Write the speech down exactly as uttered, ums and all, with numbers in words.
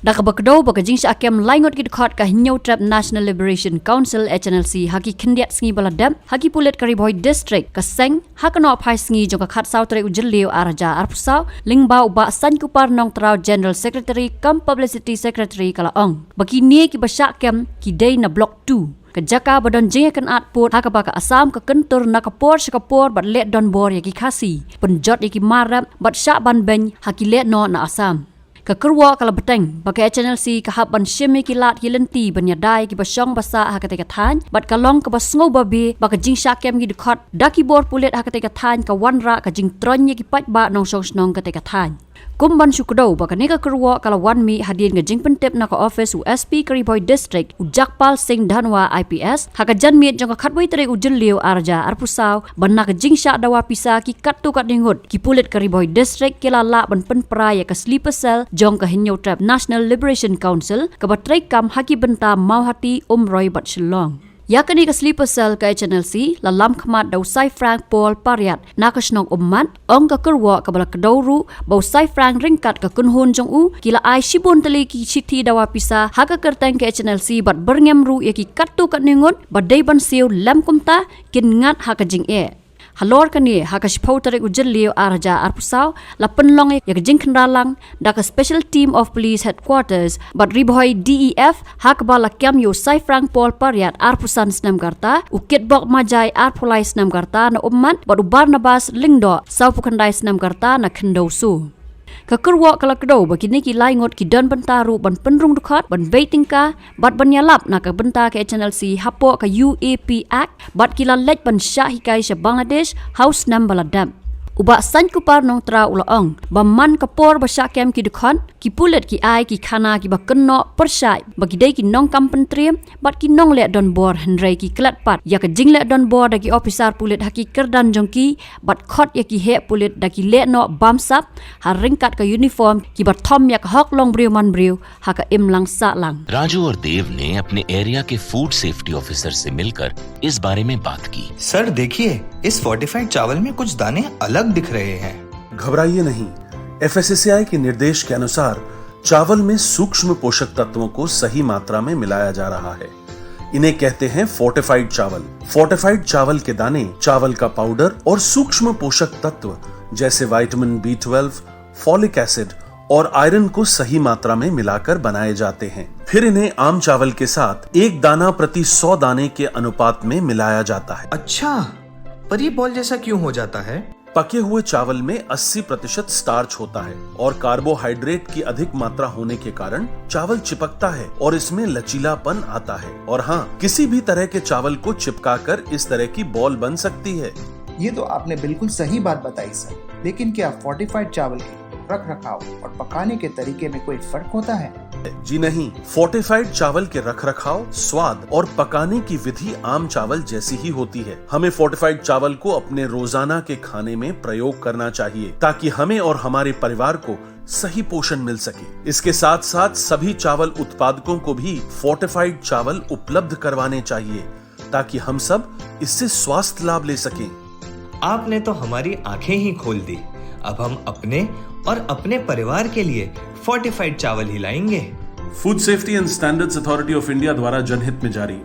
Da kaba kdew ba ka jingshah kem lai ngut ki dkhot ka Hynñiewtrep National Liberation Council, H N L C, ha ki khyndiat sngi ba la dep ha ki pulit ka Ri Bhoi District ka seng ha ka nohphai sngi jong ka khatsaw tarik u Jylliew ar hajar arphew saw, lyngba u Bah Saiñkupar Nongtraw, General Secretary cum Publicity Secretary, ka la ong ba kine kiba shah kem ki dei na Block two, ka jaka ba don jingïakynad pud ha kaba ka Assam ka kyntur na ka por sha ka por bad leh donbor ïa ki Khasi, pynjot ïa ki mar rep bad shah ban beiñ ha ki lehnoh na Assam. Ka kyrwoh ka la bteng ba ka H N L C ka hap ban shim ïa ki lad ki lynti ban ïada ïa kiba shong ba sah ha katei ka thaiñ, bad ka long kaba sngewbabe ba ka jingshah kem ki dkhot da ki bor pulit ha katei ka thaiñ ka wanrah ka jingtroiñ ïa ki paidbah nongshong shnong katei ka thaiñ. Kum ban shu kdew ba kane ka kyrwoh ka la wan mih hadien ka jingpyntip na ka ophis u S P ka Ri Bhoi District, u Jagpal Singh Dhanwa, I P S, ha ka janmiet jong ka khatwei tarik u Jylliew ar hajar arphew saw, ba na ka jingshah dawa pisa ki katto katne ngut, ki pulit ka Ri Bhoi District ki la lah ban pynpra ïa ka sleeper cell jong ka Hynñiewtrep National Liberation Council, kaba treikam ha ki bynta Mawhati, Umroi bad Shillong. Ïa kane ka sleeper cell ka H N L C la lam khmat da u Saifrang Paul Pariat na ka shnong Ummat. Ong ka kyrwoh kaba la kdew ruh ba u Saifrang ryngkat ka kynhun jong u ki la ai shibun tylli ki shithi dawa pisa ha ka kyrteng ka H N L C bad byrngem ruh ïa ki katto katne ngut ba dei ban siew lem kumta kin ngat ha ka jingeh. Halor kane, ha ka shiphew tarik u Jylliew ar hajar arphew saw, la pynlong ïa ka jingkhynra lang da ka Special Team of Police Headquarters bad Ri Bhoi D E F, ha kaba la kem ïa u Saifrang Paul Pariat, arphew san snem ka rta, u Kitbok Majai, arphew lai snem ka rta, na Ummat, bad u Barnabas Lyngdoh, sawphew khyndai snem ka rta, na Khyndew Soo. Ka kyrwoh ka la kdew ba kine ki lai ngut ki don bynta ruh ban pynrung dkhot, ban bei tyngka bad ban ïalap na ka bynta ka H N L C hapoh ka U A P Act, bad ki la leit ban shah hikai sha Bangladesh ha u snem ba la dep. U Bah Saiñkupar Nongtraw u la ong ba man ka por ba shah kem ki dkhot, ki pulit ki ai ki khana kiba kynnoh pyrshah ba ki dei ki nongkam pyntriem bad ki nongleh donbor, hynrei ki klet pat ïa ka jingleh donbor da ki ophisar pulit ha ki kyrdan jong ki bad khot ïa ki heh pulit da ki lehnoh bamsap ha ryngkat ka uniform, kiba thom ïa ka hok long briew man briew ha ka imlang sahlang. Raju और देव ने अपने एरिया के food safety officer से मिलकर इस बारे में बात की। सर, देखिए, इस फोर्टिफाइड चावल में कुछ दाने अलग दिख रहे हैं। घबराइए नहीं, एफएसएसएआई के निर्देश के अनुसार चावल में सूक्ष्म पोषक तत्वों को सही मात्रा में मिलाया जा रहा है। इन्हें कहते हैं फोर्टिफाइड चावल। फोर्टिफाइड चावल के दाने, चावल का पाउडर और सूक्ष्म पोषक तत्व जैसे vitamin B twelve, folic acid और आयरन को सही मात्रा में मिलाकर बनाए जाते हैं। फिर इन्हें आम चावल के साथ एक दाना प्रति सौ दाने के अनुपात में मिलाया जाता है। अच्छा, पर ये बॉल जैसा क्यों हो जाता है? पके हुए चावल में अस्सी प्रतिशत स्टार्च होता है और कार्बोहाइड्रेट की अधिक मात्रा होने के कारण चावल चिपकता है और इसमें लचीलापन आता है। और हाँ, किसी भी तरह के चावल को चिपकाकर इस तरह की बॉल बन सकती है। ये तो आपने बिल्कुल सही बात बताई सर, लेकिन क्या फोर्टिफाइड चावल के रख रखाव और पकाने के तरीके में कोई फर्क होता है? जी नहीं, फोर्टिफाइड चावल के रख रखाव, स्वाद और पकाने की विधि आम चावल जैसी ही होती है। हमें फोर्टिफाइड चावल को अपने रोजाना के खाने में प्रयोग करना चाहिए, ताकि हमें और हमारे परिवार को सही पोषण मिल सके। इसके साथ साथ सभी चावल उत्पादकों को भी फोर्टिफाइड चावल उपलब्ध करवाने चाहिए, ताकि हम सब इससे स्वास्थ्य लाभ ले सकें। आपने तो हमारी आंखें ही खोल दी। अब हम अपने और अपने परिवार के लिए फोर्टिफाइड चावल ही लाएंगे। Food safety and standards authority of India द्वारा जनहित में जारी।